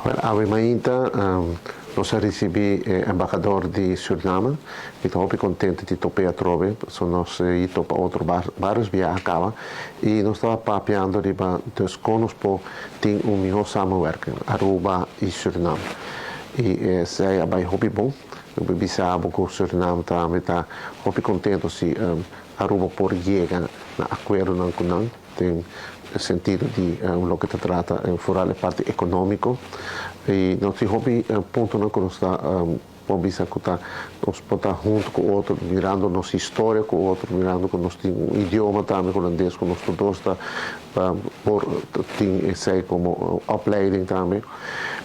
Well, awe mainta nos a risibí e embahador di Suriname. Mi ta hopi kontentu di top'é atrobe, so nos a topa otro vários biaha kaba i nos tabata papiando riba dus kon nos por tin un mihó samenwerking, Aruba i Suriname. I esei a bai hopi bon. Mi por bisa bo ku Suriname tambe ta hopi kontentu si Aruba por yega na akuerdonan ku nan den sentido di loke ta trata foral e parti ekonómiko. I nos tin hopi puntonan ku nos ta por bisa ku ta nos por ta huntu ku otro mirando nos historia ku otro, mirando ku nos tin un idioma tambe hulandes ku nos tur dos ta por tin esei komo opleiding tambe.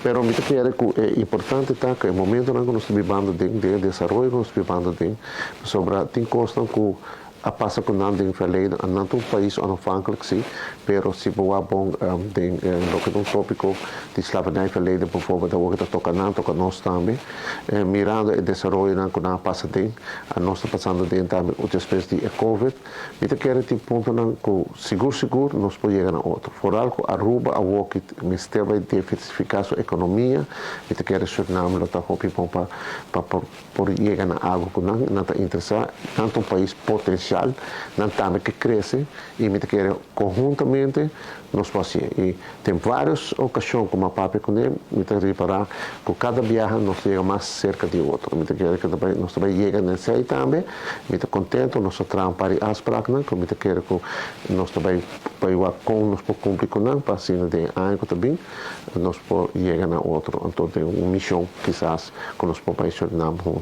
Pero mi ta kere ku e importante ta ku e momentonan ku nos ta bibando den, den e desaroyo ku nos ta bibando den, pasobra tin kosnan ku a pasa ku nan den verleden, a nan ta un pais onafhankelijk si, pero si bo wak bon den loke ta un topiko di slavernij verleden bijvoorbeeld, awor ku ta toka nan, toka nos tambe. Mirando e desaroyonan ku nan a pasa den, a nos ta pasando den tambe despues di e covid, mi ta kere tin puntonan ku sigur sigur nos por yega na otro. Foral ku Aruba awor ki mester bai diversifiká su ekonomia, mi ta kere Suriname lo ta hopi bon pa pa por yega na algu ku nan, nan ta interesá, nan ta un pais potensial, nan tambe ke krese i mi ta kere konhuntamente nos por hasié. I den vários okashon ku mi a papia kuné, mi ta ripará ku kada biaha nos ta yega mas serka di otro. Mi ta kere ku ta bai nos ta bai yega na esei tambe. Mi ta kontentu, nos a traha un par di afspraknan ku mi ta kere ku nos ta bai bai wak kon nos por kumpli ku nan pa asina den e aña ku ta bin nos por yega na otro. Anto den un mishon kisas ku nos por bai Surinam huntu.